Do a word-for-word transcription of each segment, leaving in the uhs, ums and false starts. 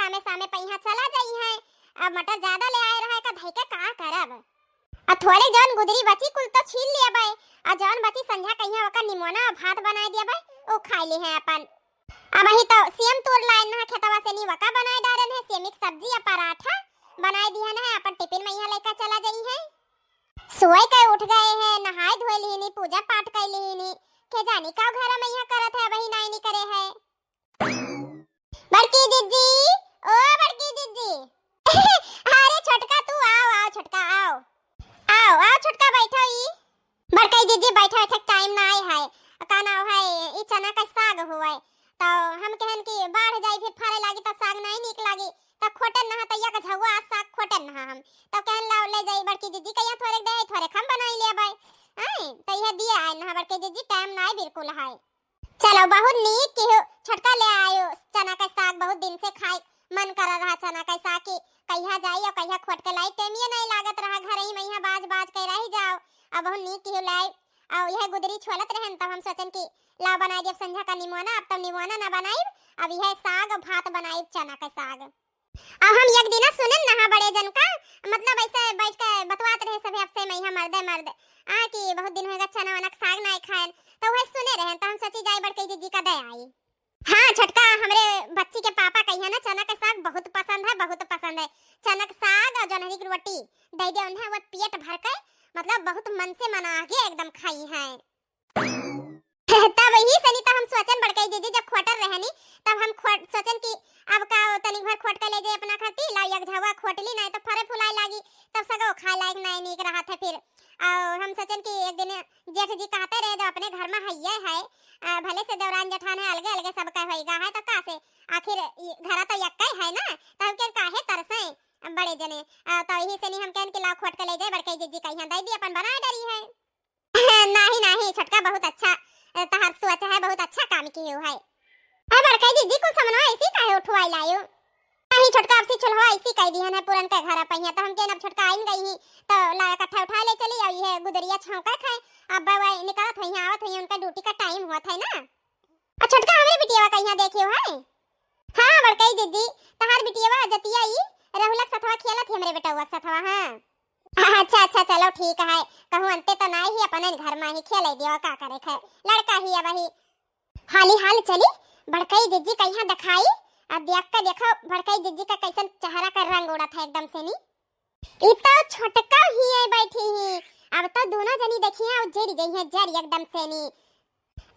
सामे सामे पहिया चला जाई है। अब मटर ज्यादा ले आए रहे का धई के का करब? आ थोड़े जौन गुदरी बची कुल तो छील लेबै, आ जौन बची संझा कहिया ओकर निमोना भात बनाए देबै, ओ खाई ली है अपन। अब अही तो सेम तोड़ लाइन है खेतवा से नी, वका बनाए डारन है, सेमी के सब्जी या पराठा बनाए दिहन है, अपन टिफिन में यहाँ लेकर चला जाई है। सोए के उठ गए हैं, नहाए धोए लीनी, पूजा पाठ कर लीनी, के जानी का घर में यहाँ करत है, वही नाई नी करे है। बड़की जिज्जी, ओ बड़की जिज्जी। अरे छोटका तू आओ, आओ छोटका आओ। आओ, आओ छोटका बैठो ई। बड़की जिज्जी बैठो, एक टाइम ना आए है। का नाम है, ई चना का साग हुए। तो हम कहन कि बाढ़ जाई फिर फरे लागी तो साग नहीं नीक लागी। तो खोटन नहा तो एक झौवा आज साग खोटन नहा हम। तो कहन लाओ ले जाई बड़की जिज्जी कहिया थोड़े दे, थोड़े हम बनाई लेबै। आए, तो यह दिए आए नहा बड़की जिज्जी, टाइम ना आए बिल्कुल है। चलो, बहुत नीक किहु, छोटका ले आयो चना के साग, बहुत दिन से खाए मन कर रहा चना के साग कि कहिया जाई और कहिया खोट के लाई, टेमिये नहीं लागत रहा, घर ही में यहाँ बाज बाज के रह जाओ। अब बहुत नीक किहु लाई, और यह गुदरी छोलत रहन, तब हम सोचन कि लाओ बनाई देब संझा का निमोना, अब तब निमोना ना बनाई, अब यह साग और भात बनाई, चना के साग। अब हम एक दिना सुनन नहा बड़े जन का, मतलब ऐसे बैठ के बतवात रहे सभे आपसे, मैं यहाँ मर्दे मर्द, आ कि बहुत दिन होएगा चना वना के साग ना खाएन, तो वह सुने रहे, तो हम सोची जाए बड़की जिज्जी का दे आई। हाँ छोटका, हमरे बच्ची के पापा कहिया ना चना के साग बहुत पसंद है, बहुत पसंद है। चना के साग और जोन्हरी की रोटी दे दे उन्हें, वो पेट भर के, मतलब बहुत मन से मना के एकदम खाई है। तब ही सनी तो हम सोचन बड़कई जिज्जी जब खोटर रहनी, तब हम खोट, सोचन कि अब का तनिक भर खोट के ले जाए अपना खातिर, लाओ एक झौवा खोट ली, नहीं तो फरे फुलाए लागी, तब सगो खाए लायक नहीं नीक रहत है फिर। और हम सोचन कि एक दिन जेठ जी कहते रहे, "जो अपने घर में हइये है, आ, भले से देवरान जेठान है, अलगे अलगे सबका होइगा है, तो का से, आखिर ई घरा तो यक्के है ना, तो हम के काहे तरसे बड़े जने?" आ, तो यही से नहीं हम कहन कि लाओ खोट के ले जाए, बड़कई जिज्जी कहिया दे दी, अपन बनाए डरी है। नाही, नाही, छोटका बहुत अच्छा, अ, तहार सोच है, बहुत अच्छा काम कियो है। अरे बड़कई जिज्जी, कुल समनवा ऐसी काहे उठवाई लायो? नाही छोटका, अब से चूल्हा ऐसी कह दिहन है, पुरन के घर पहिया, तो हम केन अब छोटका आइन गई ही, तो ला इकट्ठा उठा ले चली, और ये गुदरिया छौंका खाए, अब वह निकलत हुई हैं, आवत हुई हैं, उनका ड्यूटी का टाइम हुआ था ना। और छोटका हमरे बिटियावा कहिया देखियो है? हाँ, बड़कई जिज्जी, तहार बिटियावा जतिया ई रहुलक सथवा खेलत ही हमरे बेटउआ के सथवा, हाँ। अच्छा, अच्छा, चलो ठीक है। कहूँ अंते तो नाई ही, अपने घर में ही खेले दियो, का करे खे, लड़का ही अब ही। हाली हाल चली, बड़कई जिज्जी कहिया दिखाई, अब देख के देखो बड़कई जिज्जी का कैसन चेहरा का रंग उड़त है एकदम से नी। ई तो छोटका ही है बैठी ही, अब तो दोनों जनी देखिए, अब जरी जइहे जरी एकदम से नी।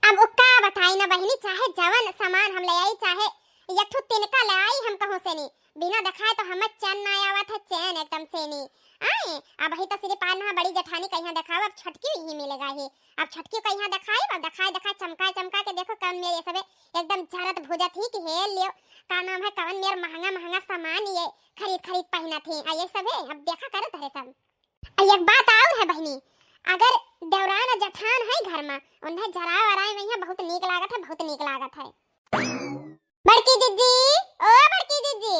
अब उ का बताई ना बहिनी, चाहे जवन सामान हम ले आई, चाहे एक ठो तिनका ले आई हम कहूँ से नी, बिना देखाए तो हमें चैन ना आवत है, चैन एकदम से नी। आए, अब ही तो सिर्फ पान ना बड़ी जेठानी कहिया देखाओ, अब छोटकी ही मिलेगा ही। अब छोटकी कहिया देखाई, अब देखाए देखाए चमकाए चमका के देखो कौन मेर ये सबे एकदम जरत भुजत ही कि हे लियो, का नाम है, कौन मेर महंगा महंगा सामान ये खरीद खरीद पहनत ही। आ ये सबे अब देखा करत है सब। आ एक बात और है बहिनी, अगर देवरान और जेठान है घर में, उन्हें जराए वराए में यहाँ बहुत नीक लागत है, बहुत नीक लागत है। बड़की जिज्जी, ओ बड़की जिज्जी,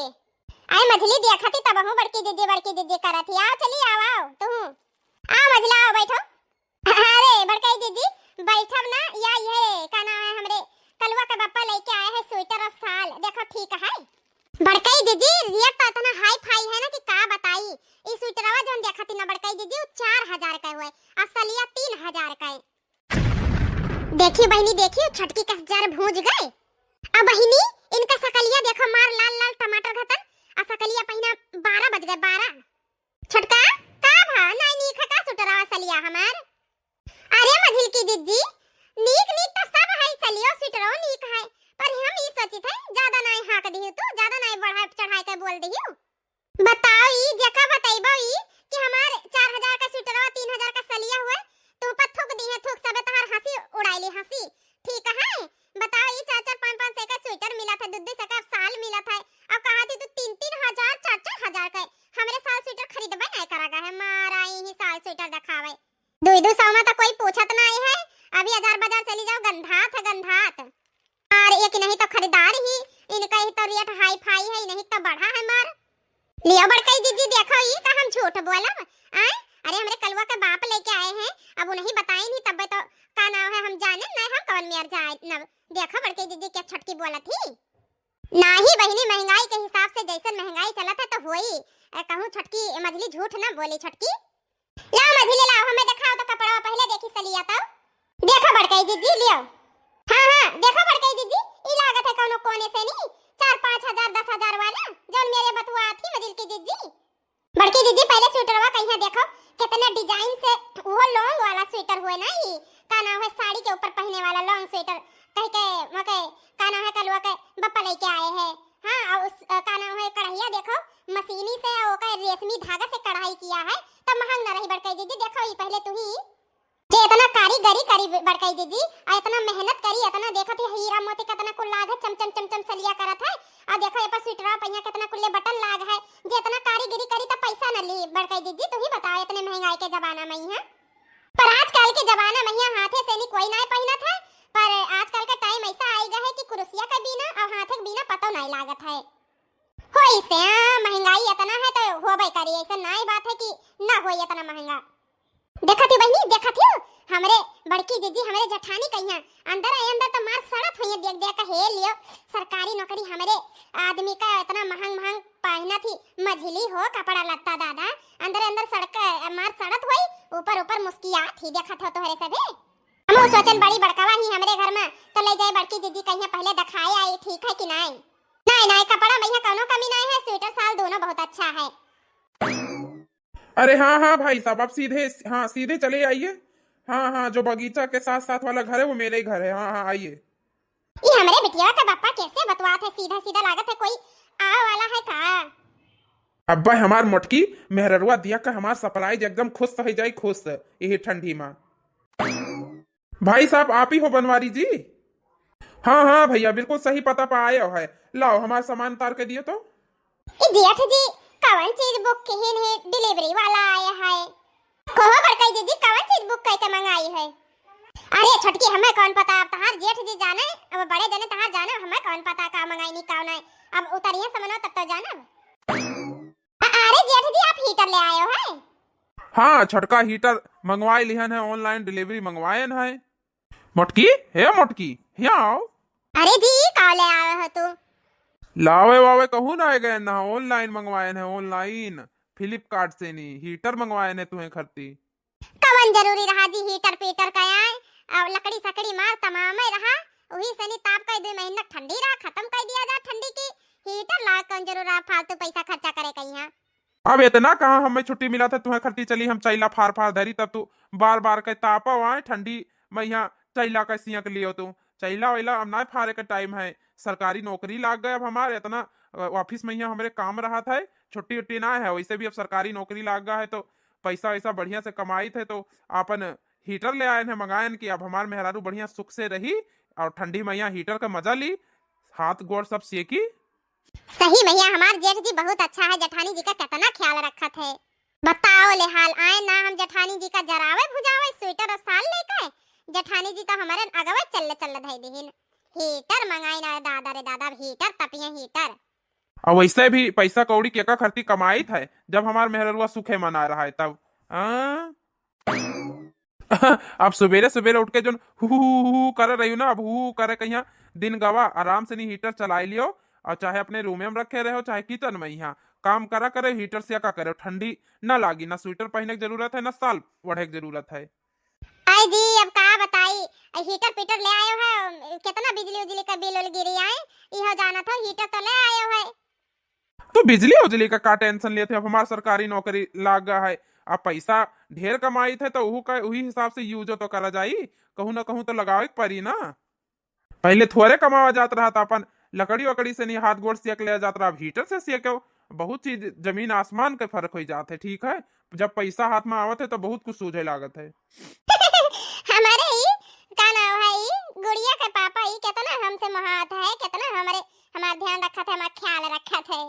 आए मझली देखती तब हूँ बड़की जिज्जी, बड़की जिज्जी करत ही। आओ चली, आओ, आओ, तू आओ मझला, आओ बैठो। अरे बड़कई जिज्जी, बैठब ना, या ये का नाम है, हमरे कलुआ के बप्पा लेके आए हैं स्वेटर और साल, देखो ठीक है। बड़कई जिज्जी, रेट तो इतना हाई फाई है ना कि का बताई। ई स्वेटरवा जौन देखा थी ना बड़कई जिज्जी, वो चार हजार का हुए, और सलिया तीन हजार का है। देखी बहिनी, देखी, छोटकी का जर भूज गए। अब बहिनी, इनका सकलिया देखो, मार लाल लाल टमाटर घतन, आ सकलिया पहिना बारह बज गए, बारह। छोटका, का भा, नाई नीक है का स्वेटरवा सलिया हमार? अरे मझिलकी जिज्जी, नीक नीक तो सब है, सलियो स्वेटरो नीक है, पर हम ई सोचित है, ज्यादा नाई हाँक दिहु तू, ज्यादा नाई बढ़ाए चढ़ाए के बोल दिहु। बताओ ई, जेका बतइबो ई कि हमार चार हजार का स्वेटरवा, तीन हजार का सलिया हुए, तुह पर थूक दिहे थूक, सबे तहार हँसी उड़ाइली हँसी, ठीक है? बताओ ई चार चार पाँच पाँच सौ का स्वेटर मिलत है, दू दू सौ का साल मिलत है, अब कहा थी तू तीन तीन हजार, चार चार हजार का, हमरे साल स्वेटर खरीदबे नहीं करा गा है, मारा ही साल स्वेटर दिखावे। दुई दू सौ में तो कोई पूछत नहीं है, अभी हजार बाजार चली जाओ, गंधात है, गंधात। और एक नहीं तो खरीदार ही, इनका ही तो रेट हाई फाई है, नहीं तो बढ़ा है मार। लियो बड़कई जिज्जी, देखो ई का हम झूठ बोलब, आय? अरे हमरे कलुआ के बाप लेके आए हैं, अब उन्हें बताई नहीं तब तो का नाम है, हम जाने नहीं, हम कौन मेर जाए न। देखो बड़कई जिज्जी क्या छोटकी बोलत ही। नाही बहिनी, महंगाई के हिसाब से जैसन महंगाई चलत है तो होई। ए, कहूँ छोटकी, ए, मझली झूठ ना बोली छोटकी। लाओ मझली लाओ, हमें देखाओ तो कपड़वा पहले देखी सलिया तो। देखो बड़कई जिज्जी लियो। हाँ, हाँ, देखो बड़कई जिज्जी, ई लागत है कौनो कोने से नहीं, चार पाँच हजार, दस हजार वाला, जौन मेरे बतुआ थी मझिल की जिज्जी। बड़की जिज्जी पहले स्वेटरवा कहिया देखो, कितने डिजाइन से, वो लॉन्ग वाला स्वेटर हुए ना, ई का नाम है, साड़ी के ऊपर पहने वाला लॉन्ग स्वेटर, कह के वहाँ के का नाम है, कलवा के बप्पा लेके आए हैं। हाँ, और उस, अ, का नाम है, कढ़ैया देखो, मशीनी से और ओकर रेशमी धागा से कढ़ाई किया है, तब महंग ना रही बड़कई जिज्जी। देखो ई पहले तू ही जे इतना कारीगरी करी बड़कई जिज्जी, आ इतना मेहनत करी, इतना देखत ही हीरा मोती कितना कुल लाग है, चम चम चम चम सलिया करत है। आ देखो ए पर स्वेटरवा पहिया कितना कुल्ले बटन लाग है। जे इतना कारीगरी करी त पैसा न ली बड़कई जिज्जी, तू ही बताओ इतने महंगाई के जमाना में यहाँ। पर आजकल के जमाना में यहाँ हाथे से नहीं कोई ना पहिनत है, पर आजकल का टाइम ऐसा आइगा है कि कुरुसिया के बिना और हाथे के बिना पतो नहीं लागत है। होई से, हाँ, महंगाई इतना है तो होबे करी, ऐसा नाई बात है कि ना होई इतना महंगा। देखत ही बहिनी, देखत ही हमरे बड़की जिज्जी, हमरे जेठानी कहिया, अंदर आए, अंदर तो मार सड़त होइए देख देख के, हे लियो, सरकारी नौकरी हमरे आदमी का इतना महंग महंग पहनत ही, मझिली हो कपड़ा लत्ता दादा, अंदर अंदर सड़क, मार सड़त होई, ऊपर ऊपर मुस्कियात ही, देखत हो तोहरे सभे। हमहू सोचन बड़ी बड़कवा ही हमरे घर में, तो ले जाए बड़की जिज्जी कहिया पहले दिखाए आई, ठीक है कि नाई? नाई, नाई, कपड़ा में यहाँ कौनो कमी नाई है, स्वेटर शाल दोनों बहुत अच्छा है। अरे हाँ, हाँ भाई साहब, आप सीधे, हाँ, सीधे चले आइए। हाँ, हाँ, जो बगीचा के साथ साथ वाला घर है, वो मेरे ही घर है। हाँ, हाँ, आइए। ई हमरे बिटिया का बप्पा कैसे बतवात है, सीधा सीधा लागत है कोई आवे वाला है का? अब्बा हमार मोटकी मेहररुआ दिया का हमार surprise एकदम खुश हो जाई, खुश यही ठंडी में। भाई साहब, आप ही हो बनवारी जी? हाँ, हाँ भैया, बिल्कुल सही पता पर आए हो है। लाओ, हमार सामान उतार के दियो तो। ए जेठ जी, कवन चीज book किहिन है? Delivery वाला आया है। कहो बड़कई दीदी, कवन चीज book करके मंगाई है? अरे छोटकी, हमें कौन पता, अब तहार जेठ जी जाने, अब बड़े जने तहार जाने, हमें कौन पता का मंगाई नहीं, का नहीं। अब उतरिए समनो तब तो जानब। अ-, अरे जेठ जी, आप heater ले आए हो है? हाँ, छोटका heater मंगवाए लिहन है, online delivery मंगवायन है। मोटकी, हे मोटकी, हियाँ आओ। अरे जी, ई का ले आवे हो तू? लावे वावे कहूँ ना आए गए ना, online मंगवायन है, online, Flipkart से नी, heater मंगवायन है तुहें खरती। कवन जरूरी रहा जी heater पीटर का आए? अब लकड़ी सकड़ी मार तमामे रहा, वही सनी ताप का दुई महीना ठंडी रहा, खत्म कर दिया जा ठंडी की। Heater ला कौन जरूर रहा फालतू पैसा खर्चा करे कहीं? अब इतना कहाँ हमें छुट्टी मिला था, तुहें खरती चली हम चैला फार फार धरी, तब तू बार बार के तापा आए ठंडी में यहाँ चैला का सियक लियो तू। चैला वैला अब ना फारे के time है, सरकारी नौकरी लाग गए अब हमारे इतना, अ, office में यहाँ हमरे काम रहा था, छुट्टी उट्टी ना है, वैसे भी अब सरकारी नौकरी लाग गया है तो पैसा वैसा बढ़िया से कमाई थे तो अपन heater ले आयन है, मंगायन कि अब हमार मेहरारू बढ़िया सुख से रही और ठंडी में यहाँ heater का मजा ली, हाथ गोड़ सब सेकी। सही भैया, हमार जेठ जी बहुत अच्छा है, जेठानी जी का कितना ख्याल रखत है। बताओ ले हाल, आए ना हम जेठानी जी का जरावे भुजावे sweater और शाल लेके, जेठानी जी तो हमारे अगवे चल्ले चल्ले धई दिहिन। Heater मंगाई ना दादा रे दादा, heater तपिए heater। और वैसे भी पैसा कौड़ी केका खरती कमाइत है, जब हमार मेहररुआ सुखे मना रहा है तब। हाँ? अब सुबेरे सुबेरे उठ के जोन हु हु हु हु करे रही ना, अब हु हु करे कहिया दिन गवा, आराम से नहीं heater चलाई लियो और चाहे अपने room में रखे रहो, चाहे kitchen में, यहाँ काम करा करे, heater से का करे, ठंडी ना लागी, ना sweater पहने की जरूरत है, ना शाल ओढ़े की जरूरत है। आई जी, अब का बताई, heater पीटर ले आयो है, कितना बिजली उजली का bill उल गिरी आए, इहो जानत हो, heater तो ले आयो है। तो बिजली उजली का का tension लेते हो? अब हमार सरकारी नौकरी लाग गया है, अब पैसा ढेर कमाई थे तो उहू का, उही हिसाब से use तो करा जाई, कहूँ ना कहूँ तो लगावे के पड़ी ना। पहले थोड़े कमावा जात रहा था, अपन लकड़ी वकड़ी से नहीं हाथ गोड़ सेक ले जात रहा, अब heater से सेके। बहुत चीज जमीन आसमान के फर्क हो जात है, ठीक है? जब पैसा हाथ में आवत है तो बहुत कुछ सूझे लागत है। हमारे ई का नाम है, ई गुड़िया के पापा, ई कितना हमसे मोहात है, कितना हमारे, हमार ध्यान रखत है, हमार ख्याल रखत है।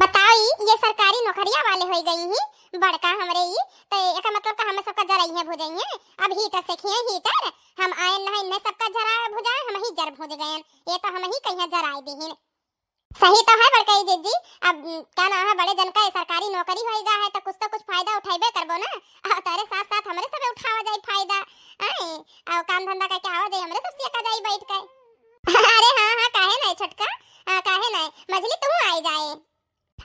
बताओ, ई ये सरकारी नौकरिया वाले हो गई ही बड़का हमरे ई, तो एका मतलब का हमें सबका जराई है भुजाई है। अब heater से खिए heater, हम आए नहीं, नहीं सबका जराए भुजाए, हम ही जर भुज गए, ये तो हम ही कहीं जराए दिहिन। सही तो है बड़कई जिज्जी, अब, उम, का नाम है, बड़े जन का सरकारी नौकरी होइगा है तो कुछ तो कुछ फायदा उठाइबे करबो ना। आ, तारे साथ साथ हमरे सबे उठावा जाई फायदा। आए, आओ काम धंधा करके आवा जाई, हमरे सब सेका जाई बैठ के। अरे हाँ, हाँ, काहे नहीं छोटका, आ, काहे मझली तुहूँ आई जाए।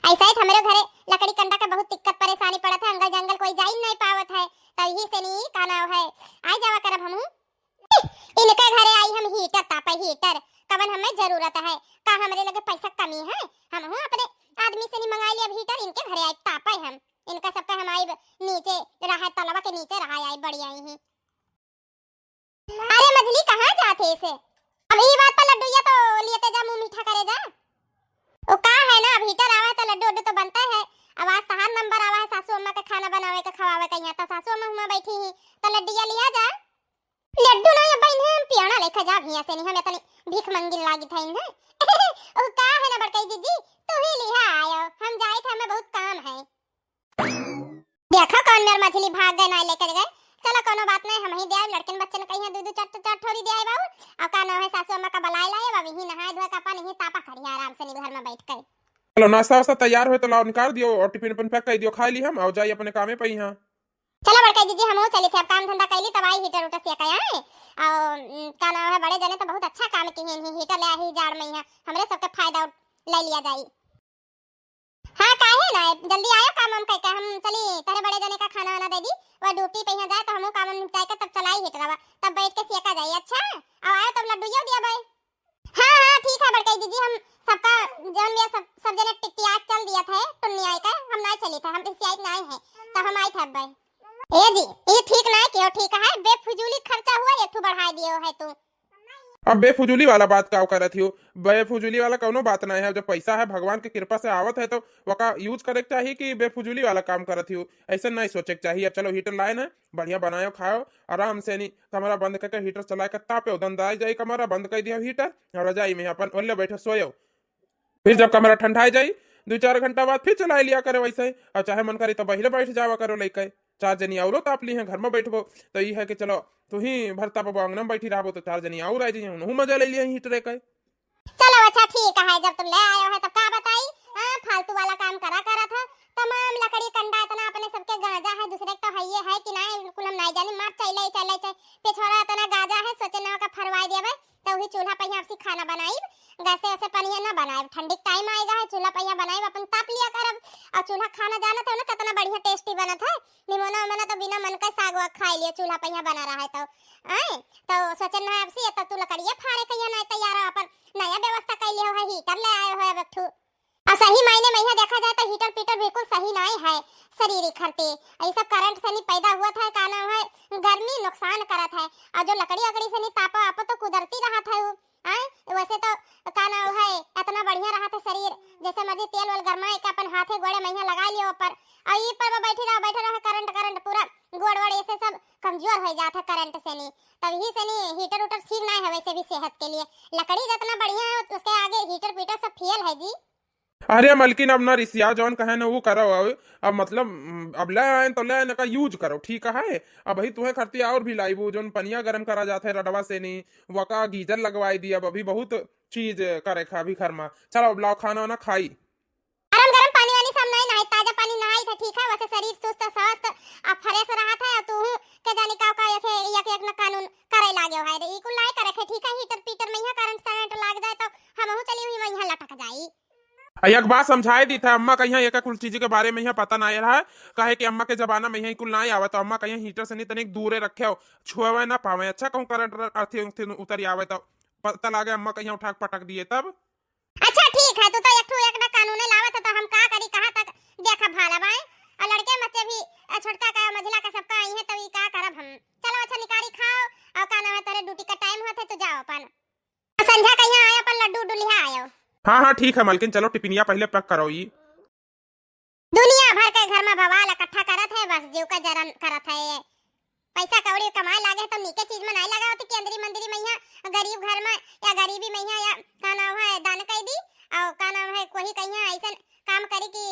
ऐसा है हमरे घरे लकड़ी कंडा के बहुत दिक्कत परेशानी पड़त है, अंगल जंगल कोई जाई नहीं पावत है, तो यही से नहीं का नाव है, आई जावा करब हमहूँ। इनके घरे आई हम हीटर तापे, हीटर कवन हमें जरूरत है, का हमरे लगे पैसा कमी है? हमहूँ अपने आदमी से नहीं मंगाई ली अब हीटर, इनके घरे आई तापे हम, इनका सबका हम आई नीचे रहा, तलवा के नीचे रहा आई, बड़ी आई ही। अरे मझली, कहाँ जात है इसे? अब ई बात पर लड्डूया तो लियते जा, मुँह मीठा करे जा। ओ का है ना, अब हीटर आवा है तो लड्डू उड्डू तो बनता है। अब आज तहार नंबर आवा है सासू अम्मा के खाना बनावे के, खवावे के, यहाँ तो सासू अम्मा हुआ बैठी ही, तो लड्डूया लिया जा। लड्डू ना, अब बहन हम पियाना लेके जा, हिया से नहीं, हम इतनी भीख मंगिन लागी था इन्हें। ओ का है ना बड़कई जीजी, तू ही लिहा आयो, हम जाए थे, हमें बहुत काम है। देखो कौन मेर मझली भाग गए, ना लेकर गए। चलो कोनो बात नहीं, हम ही दे आए, लड़कन बच्चन कहीं दू दू चार चार ठोरी दे आए बाबू। और का नाव है सासू अम्मा का बलाए लाए, अब यही नहाए धोए का अपन यही तापा करिया आराम से नहीं घर में बैठ के। चलो नाश्ता वास्ता तैयार हो तो लाओ निकाल दियो और टिफिन उफिन पैक कर दियो, खा ली हम और जाई अपने कामे पे यहाँ। चलो बड़का जीजी, हम चली थे, अब काम धंधा कैली तब आई हीटर उटर से आए। और उम, का नाव है बड़े जने तो बहुत अच्छा काम किए हैं, हीटर ले आई जाड़ में यहाँ, हमरे सबके फायदा उठ-, ले लिया जाई। हाँ, काहे ना, जल्दी आयो काम वाम कइके, हम चली तहरे बड़े जने का खाना वाना दे दी, वह ड्यूटी पे यहाँ जाए तो हमहू काम वाम निपटाए के तब चलाई हीटरवा, तब बैठ के सेका जाई। अच्छा, अब आयो तब लड्डू यो दिया भाई। हाँ हाँ ठीक है बड़कई जीजी, हम सबका जौन भी सब सब जने टिकटिया चल दिया थे टुन्नी आई का, हम ना चली थे, हम रिसियाई ना आए हैं, तो हम आई थे अब भाई। ए जी, ये ठीक ना है, क्यों ठीक है, बेफजूली खर्चा हुआ, एक ठू बढ़ाए दियो है तू। अब बेफजूली वाला बात का करत हियो? बेफजूली वाला कौनो बात नहीं है। जब पैसा है भगवान के कृपा से आवत है तो वका यूज करे के चाही कि बेफजूली वाला काम करत हियो। ऐसे नहीं सोचे के चाही। अब चलो हीटर लाए ना, बढ़िया बनायो खाओ आराम से, नहीं कमरा बंद करके हीटर चला के तापे, दंदाई जाई कमरा बंद कर दिया हीटर और रजाई में अपन ओल्ले बैठे सोयो। फिर जब कमरा ठंडाई जाई दो चार घंटा बाद फिर चला लिया करे वैसे ही, और चाहे मन करी तो बहिले बैठ जावा करो लेके। चार जनी औरो ताप ली हैं, घर में बैठबो तो ई है कि चलो तू ही भर तापबो, अंगना में बैठी रहबो तो चार जनी और आ जाइए, उनहू मजा ले लिया हीटरे के। चलो अच्छा ठीक है, जब तुम ले आयो है तब का बताई। हाँ, फालतू वाला काम करा करत है, तमाम लकड़ी कंडा इतना अपने सबके गांजा है, दूसरे के तो है ये है कि ना, बिल्कुल हम नहीं जानी, मार चले चले चले पिछोरा इतना गांजा है, सोचे ना का फरवाई देवे। तो वही चूल्हा पे यहाँ से खाना बनाई, गैसे वैसे पनिया ना बनाए, ठंडी के टाइम आएगा है, चूल्हा पे यहाँ बनाई, अपन ताप लिया करब। और चूल्हा खाना जानत हो ना कितना बढ़िया टेस्टी बनत है, निमोना उमोना तो बिना मन का साग वाग खाई लियो, चूल्हा पे यहाँ बना रहा है तो। आए तो सोचन ना अब से तब तू लकड़िया फाड़े के यहाँ नहीं तैयार हो, अपन नया व्यवस्था कर लियो है, हीटर ले आयो है अब एक ठू। और सही मायने में यहाँ देखा जाए तो हीटर पीटर बिल्कुल सही नहीं है शरीर खरते। ये सब करंट से नहीं पैदा हुआ था, का नाम है, गर्मी नुकसान करत है। और जो लकड़ी अकड़ी से नहीं तापो आपो तो कुदरती रहत है वो। आए, वैसे तो का नाम है, इतना बढ़िया रहत है शरीर, जैसे मर्जी तेल वेल गरमाए के अपन हाथे गोड़े में यहाँ लगा लियो ऊपर, और ई पर बैठी रहो, बैठे रहो, करंट करंट पूरा गोड़ वोड़ ऐसे सब कमजोर हो जात है करंट से नहीं। तब ही से नहीं हीटर उटर ठीक नहीं है वैसे भी सेहत के लिए। लकड़ी जितना बढ़िया है उसके आगे हीटर पीटर सब फेल है जी। अरे मलकिन, अब ना रिसिया, जौन कहे ना वो करो। अब, अब मतलब, अब ले आए तो ले आए, ना का यूज करो, ठीक है। अब ही तुम्हें खरती और भी लाइबू, जौन पनिया गरम करा जात है रडवा से नहीं, वका गीजर लगवाई दी। अब अभी बहुत चीज करे खा अभी घर में। चलो अब लाओ खाना वाना खाई। गरम गरम पानी वानी सब नहीं नहाई, ताजा पानी नहाई था, ठीक है। वैसे शरीर सुस्त स्वस्थ आ फ्रेश रहत है, और तू के जानी का का एक एक एक न कानून करे लागे है रे, ई कुल नहीं करे खे, ठीक है। हीटर पीटर में यहाँ करंट सरंट लाग जाए तो हमहू चली हुई में यहाँ लटक जाई। आ, एक बात समझाए दी था, अम्मा का यहाँ एक कुल चीज के बारे में यहाँ पता नहीं रहा है, काहे कि अम्मा के जमाना में यहाँ कुल नहीं आवे, तो अम्मा का यहाँ हीटर से नहीं तनिक दूरे रखे हो, छुए ना पावे। अच्छा कहूँ करंट र-, अथी उथी उतरी आवे तो पता लागे अम्मा का यहाँ उठा के पटक दिए तब। अच्छा ठीक है, तू तो एक ठू एक ना कानूने लावत है, तो हम का करी, कहाँ तक देखा भाला बाएं। और लड़के बच्चे भी, अ, छोटका का, मझिला का सबका आई है, तो ई का करब हम। चलो अच्छा निकारी खाओ, और का नाम है, तोरे ड्यूटी का टाइम होत है, तू जाओ अपन। और संझा कहिया आयो, अपन लड्डू उड्डू लिहा आयो। हाँ, हाँ, ठीक है मलकिन, चलो टिफिनिया पहले पैक करो ई। दुनिया भर के घर में बवाल इकट्ठा करत है, बस जीव का जरन करत है। पैसा कौड़ी कमाए लागे है तो नीके चीज में नहीं लगावत कि अंदरी मंदरी में यहाँ गरीब घर में या गरीबी में यहाँ या का नाम है दान कर दी, और का नाम है कोई कहीं ऐसा काम करी कि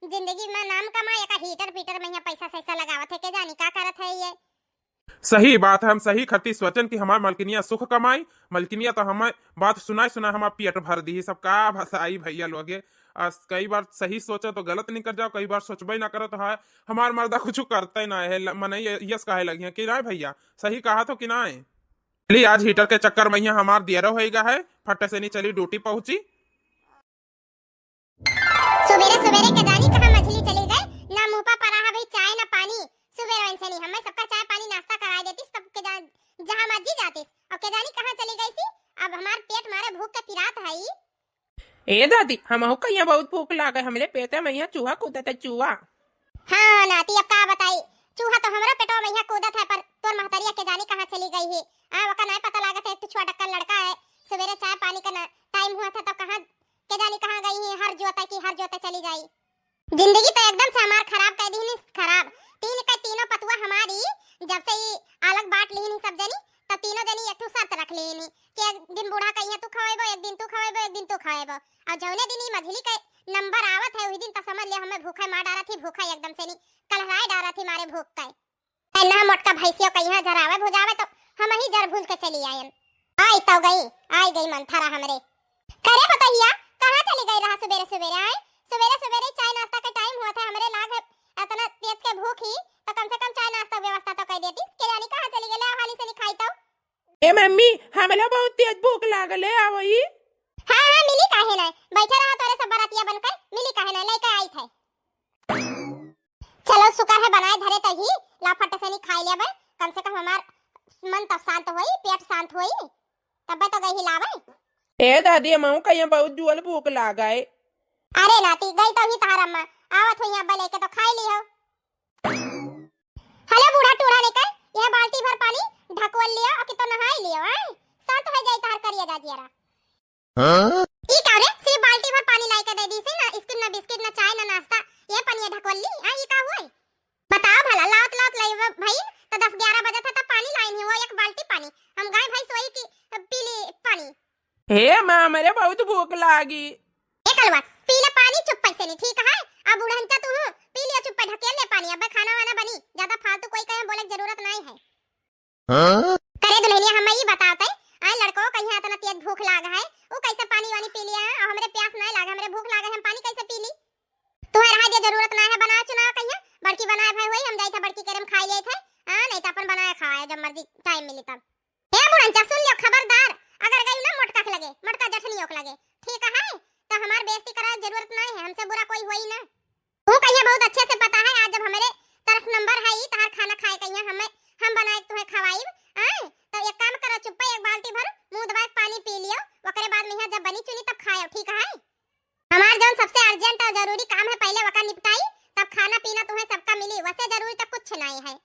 जिंदगी में नाम कमाए, या का हीटर पीटर में यहाँ पैसा सैसा लगावत है, के जानी का करत है ये। सही बात है, हम सही खरती सोचन कि हमार मलकिनिया सुख कमाई, मलकिनिया तो हमें बात सुनाए सुनाए हमार पेट भर दी, सब का भसाई भैया लोगे। आ, कई बार सही सोचो तो गलत निकल जाओ, कई बार सोचबे ना करो तो है हमार मर्दा कुछ करते ना है, ल-, मनई ये-, यस काहे लगी है कि ना भैया, सही कहा तो कि ना है। चली आज हीटर के चक्कर में यहाँ हमार दियरो होइगा है, फटे से नहीं चली ड्यूटी पहुँची। सुबेरे सुबेरे के जानी कहाँ मछली चली गई, ना मुँह पर परा है भाई चाय ना पानी। सुबेरे वैसे नहीं, हमें सबका चाय पानी नाश्ता कराए देतीस, तब के जान जहाँ मर्जी जातीस, और के जानी कहाँ चली गई थी। अब हमार पेट मारे भूख के पिरात है। ए दादी, हमहू का यहाँ बहुत भूख लागे, हमरे पेटे में यहाँ चूहा कूदत है, चूहा। हाँ नाती, अब का बताई, चूहा तो हमरा पेटवा में यहाँ कूदत है, पर तोर महतरिया के जानी कहाँ चली गई है। आ, ओका नाय पता लागत है, एक ठो छोटक्कन लड़का है, सुबेरे चाय पानी का ना टाइम हुआ था, तब कहाँ के जानी कहाँ गई है, हर जोते की हर जोते चली जाई। जिंदगी तो एकदम से हमार खराब कर दीनी, खराब। तीन के तीनों पतुआ हमारी, जब से ई अलग बांट लीनी सब जनी, तब तीनों जनी एक ठो शर्त रख लीनी कि एक दिन बूढ़ा कहिया तू खवेबो, एक दिन तू खवेबो, एक दिन तू खवेबो। और जौने दिन ई मझली के नंबर आवत है, वही दिन तो समझ ले हमें भूखे मार डारत ही, भूखे एकदम से नहीं, कलहराए डारत ही मारे भूख के। तै ना मोटका भैंसियो कहिया जरावे भुजावे तो हम ही जर भूज के चली आयन। आई तो गई, आई गई मंथरा हमरे। करे पतहिया, कहाँ चली गई रहा सुबेरे सुबेरे? आए, सुबेरे सुबेरे चाय नाश्ता के टाइम हुआ था, हमरे लाग है इतना तेज के भूख ही, तो कम से कम चाय नाश्ता के व्यवस्था तो कर देती। के जानी कहाँ चली गई, ले हाली से नहीं खाई तो। ए मम्मी, हमला बहुत तेज भूख लागल है, आवई। हाँ हाँ, मिली काहे ना, बैठे रहा तोरे सब बरातिया बनकर, मिली काहे ना, लेके आई थे। चलो शुक्र है बनाए धरे तही, ला फट से नहीं खाई लेबे, कम से कम हमार मन तो शांत होई, पेट शांत होई, तब्बे तो गई हिलावे। ए दादी, हमहू का यहाँ बहुत जुअल भूख लागा है। अरे नाती, गई तो ही तहार अम्मा, आवत हुई अब्बा लेके तो खाई ली हो। हले बूढ़ा टूढ़ा लेकर यह बाल्टी भर पानी ढकवल लियो और कि तो नहाई लियो, हैं? शांत हो जाई तहार करिया जा जियरा। हाँ? ई का रे, सिर्फ बाल्टी भर पानी लाई के दे दी से ना, स्किन ना बिस्किट ना चाय ना नाश्ता, ये पनिया ढकवल ली, आ ई का हुए? बताओ भला, लावत लावत लाई ब-, भई, तो दस ग्यारह बजे था तब पानी लाई नहीं हुआ, एक बाल्टी पानी, हम गाय भैंस वही की पी ली पानी। हे माँ, हमरे बहुत भूख लागी। ए कलवा, पी ले पानी चुप्पे से नहीं, ठीक है? अब बुढ़ंचा तू हूँ, पी लियो चुप्पे, ढकेल ले पानी, अबे खाना वाना बनी, ज्यादा फालतू कोई कहे बोले के जरूरत नहीं है। हाँ? करे दुल्हनिया, हम ई बतावत है, आए लड़को कहिया इतना तेज भूख लाग है, वो कैसे पानी वानी पी लिया है, और हमरे प्यास नहीं लाग, हमरे भूख लाग है, हम पानी कैसे पी ली? तुम्हें रहा दे जरूरत नहीं है, बनाए चुनाव कहिया, बड़की बनाए भाई हुई, हम जाई था बड़की केरे में खाई ले थे, हाँ, नहीं तो अपन बनाए खाए जब मर्जी टाइम मिली तब। हे बुढ़ंचा, सुन लियो खबरदार, अगर गई ना मोटका के लगे, मोटका जठनियों के लगे, ठीक है? तो हमार बेइज्जती कराए जरूरत नहीं है, हमसे बुरा कोई होई ना। तू कहिया बहुत अच्छे से पता है, आज जब हमारे तरफ नंबर है ई, तहार खाना खाए कहिया हमें, हम बनाए के तुम्हें खवाई, आए? तो एक काम करो, चुप्पे एक बाल्टी भर मुंह दबाए के पानी पी लियो, ओकरे बाद में यहाँ जब बनी चुनी तब खायो, ठीक है? हमार जौन सबसे अर्जेंट और जरूरी काम है, पहले वका निपटाई, तब खाना पीना तुम्हें सबका मिली, वैसे जरूरी तो कुछ नहीं है।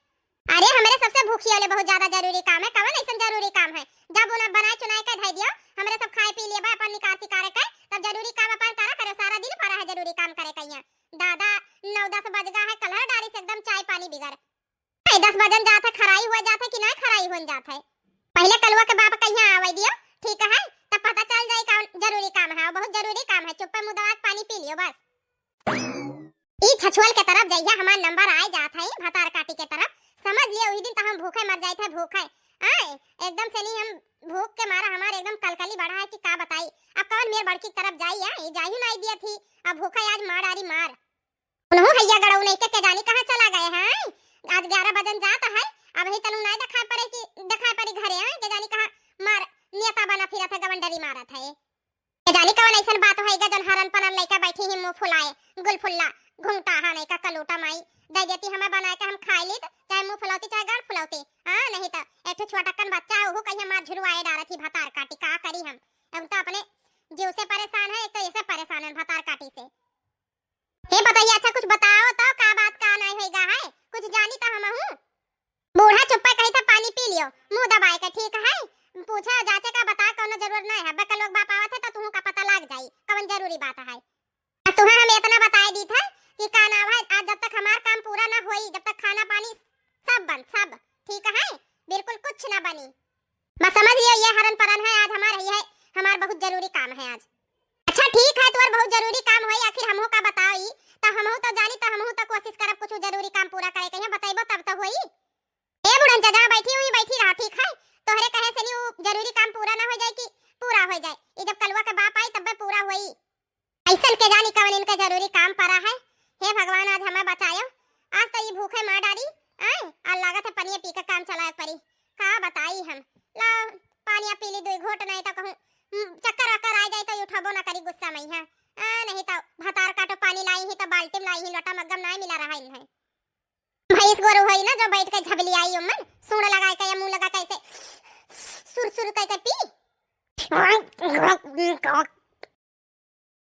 अरे, हमरे सबसे भूखी वाले बहुत ज्यादा जरूरी काम है। कवन ऐसन जरूरी काम है? जब उन्हें बनाए चुनाए के धै दियो, हमरे सब खाए पी लिए बा अपन निकासी करे के, तब जरूरी काम अपन करा करो, सारा दिन पड़ा है जरूरी काम करे कहिया। दादा, नौ दस बज गा है, कलहर डारी से एकदम चाय पानी बिगर। ए, दस बजन जात है, खराई हुआ जात है कि ना खराई हुन जात है? पहले कलुआ के बाप कहिया आवे दियो, ठीक है, तब पता चल जाई कौन जरूरी काम है, बहुत जरूरी काम है। चुप्पे मुंह दबा के पानी पी लियो बस। ई छछुअल के तरफ जइया हमार नंबर आए जात है, भतार काटी के तरफ, समझ लियो, वही दिन तो हम भूखे मर जाए थे, भूखे। आए, एकदम से नहीं, हम भूख के मारा हमार एकदम कलकली बढ़ा है कि का बताई। अब कौन मेर बड़की की तरफ जाई, आए, जाही नहीं दिया थी, अब भूखे आज मार डारी मार। उनहु हैया गड़ऊ नहीं के, के जानी कहाँ चला गए हैं, आज ग्यारह बजन जात है, अब ही तनु नहीं दिखाई पड़े कि दिखाई पड़ी घरे, आए, के जानी कहाँ मार नेता बना फिरत है, गवंडरी मारत है। के जानी कवन ऐसन बात होइगा, जौन हरन पनन लइका बैठी ही मुंह फुलाए, गुलफुल्ला, घुंघटा, हाँ, नहीं का कलूटा माई, दे देती हमें बनाए के हम खाई लीत, चाहे मुंह फुलौती, चाहे गाल फुलौती। हाँ, नहीं तो एक ठो छोटक्कन बच्चा है, ओहू कहिया मार झुरवाए डारत ही भतार काटी, का करी हम? हम तो अपने जीव से परेशान है, एक तो ऐसे परेशान है भतार काटी से। हे पतोहिया, अच्छा कुछ बताओ तो, का बात का नहीं होइगा है? कुछ जानी तो हमहू। बूढ़ा चुप्पे कही था, "पानी पी लियो, मुंह दबाए के, ठीक है? पूछे जांचे का बताए, कौनो जरूरत नहीं है। बे कल लोग बाप आवत है तो तुहू का पता लाग जाई, कौन जरूरी बात है। बस तुहें हम इतना बताए दी था कि का नाम है, आज जब तक हमार काम पूरा ना होई, जब तक खाना पानी सब बंद, सब, ठीक है? बिल्कुल कुछ ना बनी।" बस समझ लियो, ये हरन परन है, आज हमार ही है, हमार बहुत जरूरी काम है आज। अच्छा ठीक है, तोर बहुत जरूरी काम होई, आखिर हमहू का बताई, तो हमहू तो जानी, तो हमहू तो कोशिश करब कुछ जरूरी काम पूरा करे के, यहाँ बतैबो तब तो होई। ए बुढ़न चाचा, जहाँ बैठी हुई बैठी रहा, ठीक है? तोहरे कहे से नहीं वो जरूरी काम पूरा ना हो जाए कि पूरा हो जाए, ये जब कलुआ के बाप आई तब्बे पूरा होई। ऐसन के जानी कवन इनके जरूरी काम पड़ा है। हे भगवान, आज हमें बचायो, आज तो ये भूखे मार डारी। आए, और लागत है पनिया पी के काम चलाए पड़ी। का बताई हम, ला पानिया पी ली दुई घोट, नहीं तो कहूँ, हम्म, चक्कर वक्कर आ जाए तो उठबो ना करी गुस्सा में, हाँ। आ, नहीं तो भतार काटो पानी। पानी लाई ही तो बाल्टी में लाई ही, लोटा मग्गा में नाहीं मिला रहा इन्हें। भैंस गोरू होई ना जो बैठ के झबली आई ओमन, सूंड लगाए के या मुंह लगा के ऐसे सुर सुर कह के पी।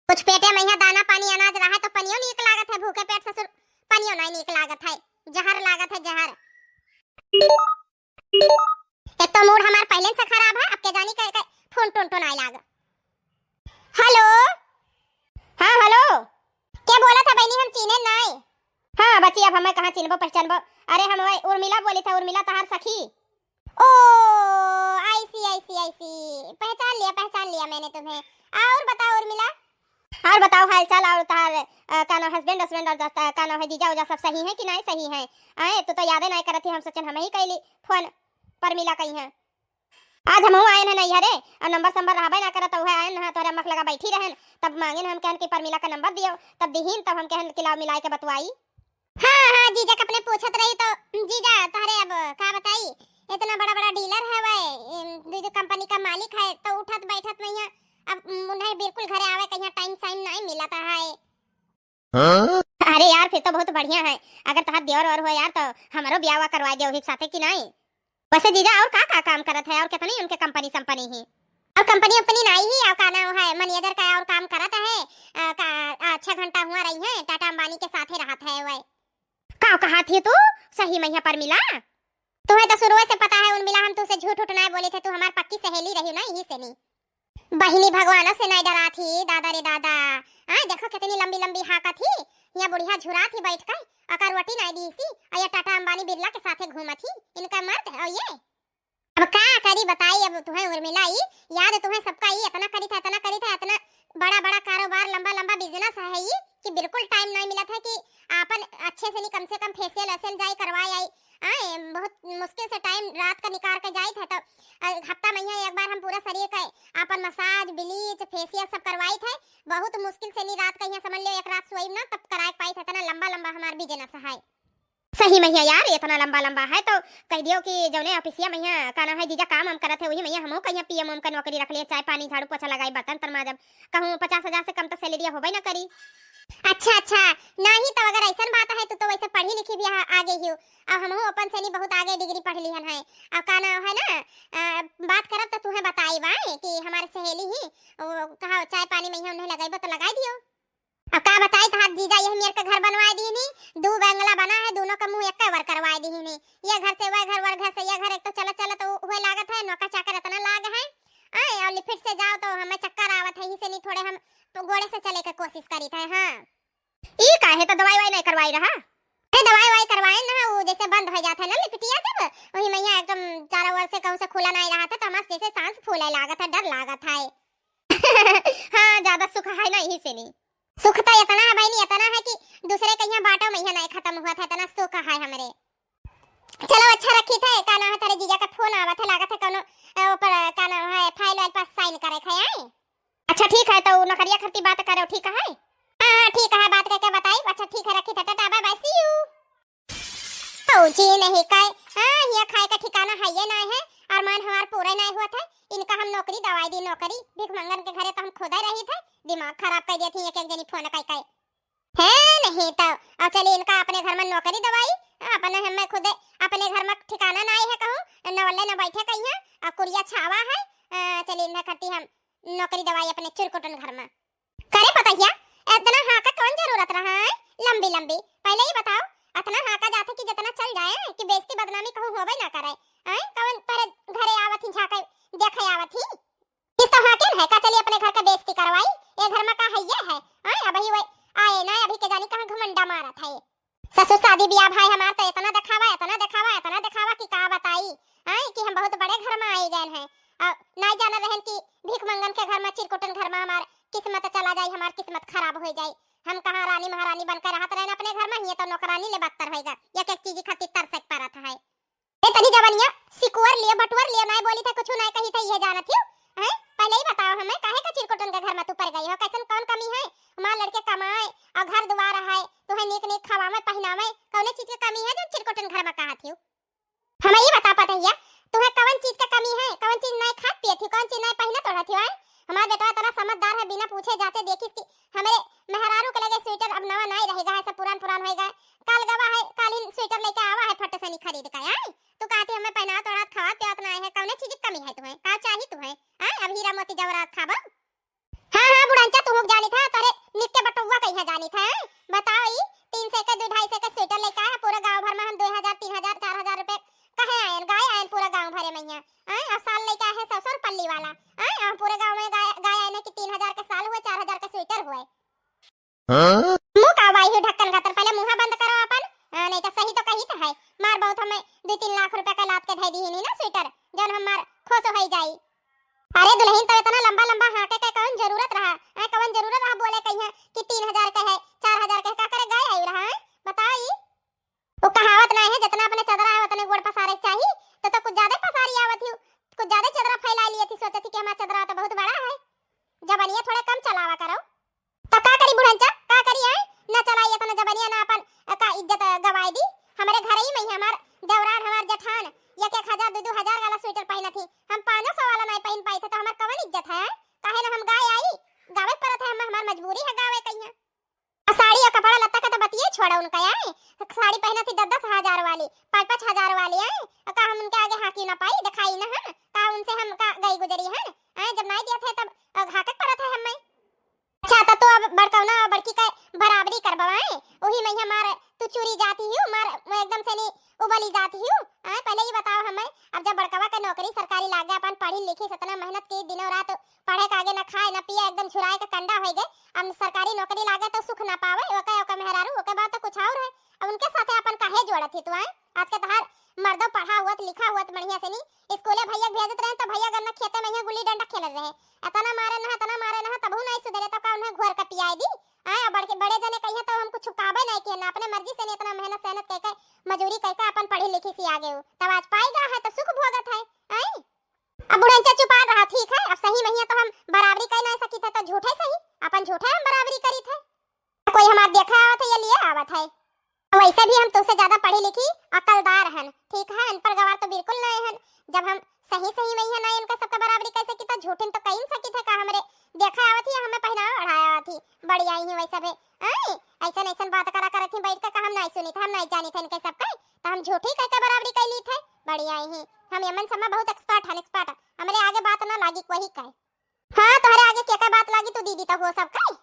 कुछ पेटे में यहाँ दाना पानी अनाज रहा तो पनियो नीक लागत है, भूखे पेट ससुर पनियो नहीं नीक लागत है, जहर लागत है जहर। एक तो मूड हमार पहले से खराब है, अब के जानी के, के फोन टोन टोन आए लाग। हेलो। हाँ हेलो। के बोला था बहनी, हम चीन्हे नाई। हाँ बच्ची, अब हमें कहाँ चिन्हबो पहचानबो? अरे हम वही उर्मिला बोली था, उर्मिला तहार सखी। ओ, I see, I see, I see, पहचान लिया, पहचान लिया मैंने तुम्हें। और बताओ उर्मिला। और बताओ हाल चाल, और तहार अ, का नाम, हस्बैंड हस्बैंड और दोस्त, अ, का नाम है, जीजा उजा सब सही है कि नहीं सही है? आए तो, तो यादे नहीं करत ही, हम सोचन हम ही कैली फोन, परमिला कही है। आज हमहू आएन है नैहरे, और नंबर संबर रहबे ना करत, उहे आएन है, तोहरे अम्मा के लगा बैठी रहन, तब मांगेन हम कहन कि परमिला का नंबर दियो, तब दिहीन, तब हम कहन कि लाओ मिलाए के बतवाई। हाँ, हाँ, जीजा के अपने पूछत रही तो, जीजा, तोहरे अब का बताई, इतना बड़ा बड़ा डीलर है वह, इन दू दू कंपनी का मालिक है, तो उठत बैठत में यहाँ, अब उन्हें बिल्कुल घरे आवे कहीं टाइम साइम नहीं मिलता है। हाँ? अरे यार, फिर तो बहुत बढ़िया है। अगर तहार देवर और हो यार, तो हमरो ब्याह करवा दे वही साथे कि नहीं? वैसे जीजा और का का काम करत है और कितनी उनके कंपनी संपनी ही? और कंपनी उपनी नहीं ही, और का नाम है, मैनेजर का और काम करत है, अ, का, अ, छह घंटा हुआ रही है, टाटा अंबानी के साथे रहत है वह। का कहा थी तू? सही में यहाँ परमिला? तुम्हें तो शुरू से पता है उर्मिला, हम तुझसे झूठ उठ नहीं बोली थे, तू हमार पक्की सहेली रही ना, यही से नहीं। बहिनी भगवान से नहीं डरा थी, दादा रे दादा। हाँ, देखो कितनी लंबी लंबी हाका थी, यहाँ बुढ़िया झुरा थी बैठ कर, अकर रोटी नहीं दी सी, और ये टाटा अंबानी बिरला के साथे घूमत ही, इनका मर्द और ये। अब का करी बताई, अब तुम्हें उर्मिला ई याद, तुम्हें सबका ई इतना करी था, इतना करी था, इतना बड़ा बड़ा कारोबार, लंबा लंबा बिजनेस है ई कि बिल्कुल टाइम नहीं मिला था कि आपन अच्छे से नहीं, कम से कम फेशियल वेशियल जाई करवाए आई। आए, बहुत मुश्किल से टाइम रात का निकाल के जाई था, तो अ, हफ्ता में एक बार हम पूरा शरीर का आपन मसाज, ब्लीच, फेशियल सब करवाई थे। बहुत मुश्किल से नहीं रात का यहाँ समझ लियो एक रात सोई ना, तब कराए पाई थे। इतना लंबा लंबा हमार बिजनेस है। सही में है यार, इतना लंबा लंबा है तो कह दियो कि जौने ऑफिसिया में यहाँ का नाम है जीजा काम हम करत है, वही में यहाँ हमहू कहीं पीएम ओम का नौकरी रख लिए, चाय पानी, झाड़ू पोछा लगाई, बर्तन तर माजब, कहूँ पचास हजार से कम तो सैलरी होबे ना करी। अच्छा अच्छा, नहीं तो अगर ऐसन बात है तो, तो वैसे पढ़ी लिखी भी आ- आगे ही हो। अब हमहू अपन से नहीं बहुत आगे डिग्री पढ़ लिहन है। अब का नाम है ना, अ, बात करब तो तुहे बताई बाय कि हमारे सहेली ही, वो कहा चाय पानी में ही उन्हें लगाई तो लगाई दियो। अब का बताई तहार जीजा, यह मेर के घर बनवाए दीनी, दू बंगला बना है, दोनों का मुंह एक बार करवाए दीनी। ये घर से वह घर, वह घर से यह घर, एक तो चलत चलत तो हुए लागत है, नौकर चाकर इतना लाग है। आए, और लिफ्ट से जाओ तो हमें चक्कर आवत है, इसे नहीं थोड़े हम तो गोड़े से चले के कोशिश करी थे। हाँ, ई काहे तो दवाई वाई नहीं करवाई रहा? अरे दवाई वाई करवाए ना, वो जैसे बंद हो जाता है ना लिपटिया, जब वही मैया एकदम चारों ओर से कहूँ से खुला नहीं रहा था, तो हमारे जैसे सांस फूले लागत है, डर लागत है। हाँ, ज्यादा सुख है ना, यही से नहीं। सुख तो इतना है बहनी, इतना है कि दूसरे के यहाँ बाटो में यहाँ नहीं खत्म हुआ था, इतना सुख है हमरे। चलो अच्छा रखी थे, का नाम है, तेरे जीजा का फोन आवत है, लागत है कोनो, अ, ऊपर, अ, का नाम है, फाइल वाइल पर साइन करे थे, आए? अच्छा ठीक है, तो नौकरिया खरती बात करो, ठीक है? हाँ, हाँ, ठीक है, बात करके बताई। अच्छा ठीक है, रखी थे, टाटा, बाय बाय, सी यू। फौजी नहीं कहे, हाँ, हिया खाए का ठिकाना है ये ना है, अरमान हमार पूरे नहीं हुआ था, इनका हम नौकरी दवाई दी, नौकरी, भीख मंगन के घरे तो हम खुदे रही थे, दिमाग खराब कर दिया थी एक एक जनी फोन कई कई। है नहीं तो, अब चलिए इनका अपने घर में नौकरी दवाई, अपने हमें खुदे, अपने घर में ठिकाना नहीं है कहूँ, न वल्ले न बैठे कहीं है, अब कुरिया छावा है, अ, चलिए इन्हें करती हम नौकरी दवाई अपने चिरकुटन घर में। करे पतहिया, इतना हाँका कौन जरूरत रहा है? लंबी लंबी, पहले ही बताओ, इतना हाँका जाते कि जितना चल जाए कि बेइज्जती बदनामी कहूँ होबे ना करे। आए, कौन तोरे घरे आवत ही, झाँके देखे आवत ही? इस तो हाँके है का चली अपने घर का बेइज्जती करवाई? ये घर में का है ये है? आए, अबही वही आए ना, अभी के जानी कहाँ घमंडा मारत है। ससुर शादी ब्याह भाई हमार तो इतना दिखावा, इतना दिखावा, इतना दिखावा कि का बताई, आए कि हम बहुत बड़े घर में आई गए हैं। और नहीं जाना रहन कि भीख मंगन के घर में, चिरकुटन घर में हमार किस्मत चला जाई, हमार किस्मत खराब हो जाई। हम कहाँ रानी महारानी बनकर रहत रहन अपने घर में, ये तो नौकरानी ले बदतर होएगा, एक एक चीज खातिर तरसे के परत है। ए तनी जवनिया सिकुअर लिए, बटुअर लिए, नहीं बोली था, कुछ नहीं कही था, ये जानत हियो। हैं? पहले ही बताओ हमें, काहे का चिरकुटन के घर में तू पड़ गई हो? कैसन कौन कमी है? हमार लड़के कमाए और घर दुआर है, तुहे नीक नीक खवावे पहिनावे, कौने चीज के कमी है जो चिरकुटन घर में कहा थियो? हमें ये बता पतहिया, तुहे कौन चीज के कमी है? कौन चीज नहीं खात पिए थी, कौन चीज नहीं पहनत ओढ़त थी? हैं? हमार बेटवा इतना समझदार है, बिना पूछे जाचे देखिस कि हमरे मेहरारू के लगे स्वेटर अब नवा नाई रह गा है, सब पुरान पुरान होइ गा है। काल गवा है, काल ही स्वेटर लइके आवा है फट से नी खरीद के, आए? तू कहती हमें पहनावत ओढ़ावत खवावत पियावत नाई है, कौने चीज की कमी है तुहैं? का चाही तुहैं? आए? अब हीरा मोती जवाहरात खाबा? हाँ, हाँ, बुढ़नचा, तू हुक जानित है, तोरे निक के बटुआ कहिया जानित है, हैं? बताओ, ई तीन सौ के, दो ढाई सौ के स्वेटर लइके आए, पूरा गाँव भर में हम दो हजार, तीन हजार, चार हजार रुपये कहे आयन, गाय आयन पूरा गाँव भरे में यहाँ, हैं? और साल लइके आए हैं सौ सौ रुपल्ली वाला, हैं? और पूरे गाँव में गाय, गाय आयन कि तीन हजार के साल हुए, चार हजार के स्वेटर हुए। हाँ? मुँह का बाई हुई ढक्कन खातर, पहले मुँहा बंद करो अपन, हाँ, नहीं तो सही तो कही तो है, मार बहुत हमें दो तीन लाख रुपया का लाद के धै दी ही नहीं ना स्वेटर, जौन हमार खुश होइ जाई। अरे दुलहिन, तो इतना लंबा लंबा हाँके के कौन जरूरत रहा? ऐ कौन जरूरत रहा बोले कहिया कि तीन हजार के है, चार हजार के है, का करे गाय आई रहा है? बताओ ई। वो कहावत ना है, जितना अपने चदरा है उतने गोड़ पसारे के चाही। तो, तो कुछ ज्यादा पसारी आवत ही, कुछ ज्यादा चदरा फैला लिए थी, सोचत ही कि हमारा चदरा तो बहुत बड़ा है, जबनिया थोड़े कम चलावा करो। तो का करी बुढ़नचा, का करी है? ना चलाई अपना जबनिया, ना अपन, अ, का इज्जत, अ, गवाई दी। हमरे घर ही में ही हमार देवरान, हमार जेठान एक एक हजार, दो दो हजार वाला स्वेटर पहनत ही, हम पाँचों सौ वाला नहीं पहन पाई थे, तो हमार कवन इज्जत है? काहे ना हम गाय आई, गावे परत है, हम, हमार मजबूरी है गावे कहिया। आ साड़ी और कपड़ा लत्ता का तो बतिये छोड़ा उनका, आए? साड़ी पहनत ही दस दस हजार वाली, पाँच पाँच हजार वाली, आए? और का हम उनके आगे हाँकी ना पाई, दिखाई ना हम? का उनसे हम का गई गुजरी है? आए, जब नहीं दिया थे तब, अ, हाँके परत है हमें। अच्छा, तो तू अब बड़कौना और बड़की का बराबरी करबवाए, वही में हमार तू चूरी जाती ही, मार एकदम से नी उबली जाती ही। आए, पहले ये बताओ हमें, अब जब बड़कवा के नौकरी सरकारी लाग गए, अपन पढ़ी लिखी, इतना मेहनत की, दिनों रात पढ़े के आगे ना खाए ना पिए, एकदम झुराए के कंडा होइ गए, अब सरकारी नौकरी लागे तो सुख ना पावे, ओके, ओके मेहरारू, ओके बात तो कुछ और है। अब उनके साथे अपन काहे जोड़त ही तू, आए? आज के तहार मर्दो पढ़ा हुअत, लिखा हुअत बढ़िया से नी, स्कूले भैया भेजत रहे तो भैया गन्ना खेते में यहाँ गुल्ली डंडा खेलत रहे, इतना मारे ना, इतना मारे ना, तबहू नहीं सुधरे, तो का उन्हें घोर के पियाए दी? आए, अब बड़के, बड़े जने कहिए तो हम कुछ छुपावे नहीं किए ना, अपने मर्जी से नहीं, इतना मेहनत सहनत कह के, मजूरी कह के अपन पढ़ी लिखी सी आगे हो, तब आज पाएगा है तो सुख भोगत है। आए, अब बुढ़नचा चुपा रहा, ठीक है, अब सही में ही तो हम बराबरी कर नहीं सकी थे, तो झूठे सही, अपन झूठे हम बराबरी करी थे। कोई हमार देखे आवत है या लिए आवत है? वैसे भी हम तुमसे ज्यादा पढ़ी लिखी, अकलदार हन, ठीक है, अनपढ़ गवार तो बिल्कुल नहीं हन। जब हम सही सही में ही ना इनका सबका बराबरी कर सकी, तो झूठिन तो कहीं सकी थे का? हमरे देखे आवत ही, हमें पहनावा ओढ़ाए आवत ही, बड़ी आई ही वैसे भी। आए, ऐसन ऐसन बात करा करत ही बैठ के, का हम नहीं सुनी थे, हम नहीं जानी थे इनके सबका, तो हम झूठी कह के बराबरी कर ली थे। बड़ी आई ही, हम यमन सब में बहुत expert हन, expert। हमरे आगे बात ना लागी कोई कहे। हाँ, तोहरे आगे के का बात लागी, तू दीदी तो हो सब कई।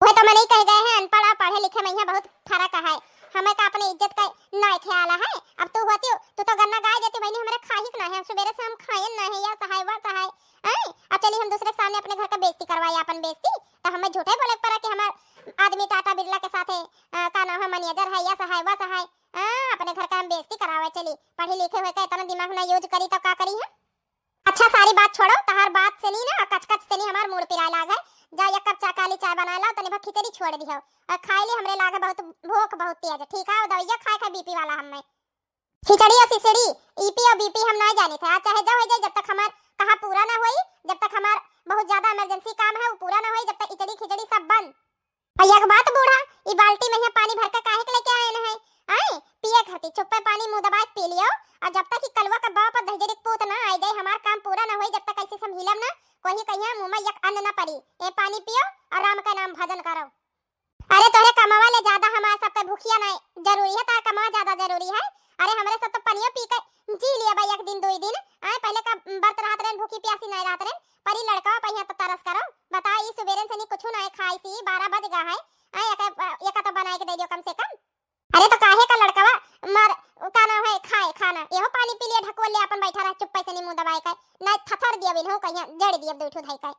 वह तो मनई कह गए हैं, अनपढ़ आ, पढ़े लिखे में यहाँ बहुत फर्क है। हमें का अपने इज्जत का नाय ख्याल है। अब तू होती हो, तू तो गन्ना गाय देती बहनी, हमरे खाही के ना है, हम सुबेरे से हम खायन ना है, या सहाय, वह सहाय। हैं? अब चली हम दूसरे के सामने अपने घर का बेइज्जती करवाई, अपन बेइज्जती, तो हमें झूठे बोले के पड़ा कि हमार आदमी टाटा बिरला के साथे, अ, का नाम है, मैनेजर है, या सहाय, वह सहाय। हाँ, अपने घर का हम बेइज्जती करावे चली, पढ़ी लिखे हुए का इतना दिमाग ना use करी तो का करी है? अच्छा, सारी बात छोड़ो, तहार बात से नी ना, कच कच से नी हमार मूड़ पिराए लाग है। जा, एक कप चा, काली चाय बनाए लाओ, तनी भर खिचड़ी छोड़ दिहो और खाए ली, हमरे लाग है बहुत भूख, बहुत तेज, ठीक है? दवाइया खाए खाए बीपी वाला हमें। खिचड़ी और सिसड़ी, ईपी और बीपी हम ना जानी थे। आज चाहे जो हो जाए, जब तक हमार कहा पूरा ना होई, जब तक हमार बहुत ज्यादा emergency काम है, वो पूरा ना होई, जब तक इचड़ी खिचड़ी सब बंद। और एक बात बूढ़ा, ई बाल्टी में यहाँ पानी भर के काहे के लेके आए हैं? आए, पिए खातिर चुप्पे पानी मुंह दबाए के पी लियो। और जब तक ई कलुआ का बाप और दहिजरी के पूत ना आए जाए, हमार काम पूरा ना होई, जब तक ऐसे से हम हिलब ना, कोई कहिया मुंह में एक अन्न ना पड़ी। ए पानी पियो और राम का नाम भजन करो। अरे तोहरे कमावा ले ज्यादा हमार सबके भूखिया ना जरूरी है, तार कमावा ज्यादा जरूरी है। अरे हमरे सब तो पनियो पी के जी लिया बा एक दिन, दो दिन। आए, पहले का बर्त रहत रहन, भूखी प्यासी नहीं रहत रहन, पर ई लड़कवा पहिया तो तरस करो। बता, ई सुबेरन से नी कुछ ना खाई सी, बारह बज गा है। आए, एक, एक तो बनाए के दे दियो कम से कम। अरे तो काहे का लड़कवा मार, का नाम है, खाए खाना, एहो पानी पी लिए, ढकोल ले अपन बैठा रहे चुप्पे से नी मुंह दबाए के, ना थथर दिया बिन हो कहिया जड़ दिया दो ठो धाई के।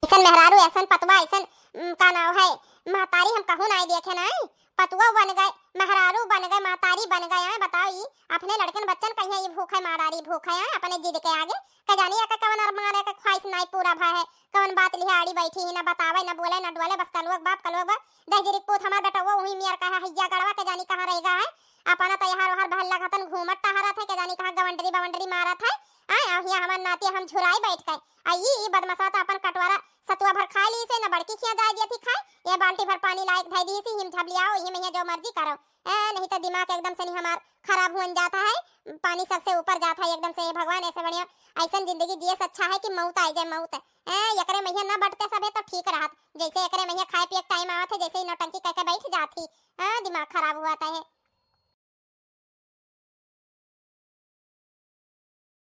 ऐसन मेहरारू, ऐसन पतवा, ऐसन, उम, का नाव है, महतारी हम कहूँ नाई देखे नाई। पतवा बन गए, मेहरारू बन गए, महतारी बन गए, आए बताओ ई अपने लड़कन बच्चन कहिया ई भूख है, मारारी भूख है, आए अपने जिद के आगे। के जानी एकर कवन अरमान है, एकर ख्वाहिश नाई पूरा भा है, कवन बात लिहा आड़ी बैठी ही, ना बतावे, ना बोले, ना डोले, बस कलुआ के बाप, कलुआ के बाप। दहिजरी के पूत हमार बेटवा वही मियर का है, हैया गड़वा के जानी कहाँ रहेगा है। अपना तो यहाँ वहाँ बहल लगतन घूमत टहरत है, के जानी कहाँ गवंडरी बवंडरी मारत है। आए, आ हिया हमार नाती हम झुराई बैठ के। आ ई, ई बदमाशा तो अपन कटोरा सतुआ भर खा ली से, न बड़की खिया जाए दिया थी खाए। ये बाल्टी मुट्ठी भर पानी लाइक धइ दिहिस, इही में झब लियाओ, इही में जो मर्जी करो। ए, नहीं तो दिमाग एकदम से नहीं हमार खराब हुअन जात है, पानी सबसे ऊपर जात है एकदम से। हे भगवान, ऐसे बढ़िया, ऐसन जिंदगी जिए से अच्छा है कि मौत आइ जाए, मौत। ए, एकरे मइहाँ न बटते सबे तो ठीक रहत, जैसे एकरे मइहाँ खाए पिए के टाइम आवत है, जैसे ही नौटंकी कइके बैठ जात ही। ए, दिमाग खराब हुआ है।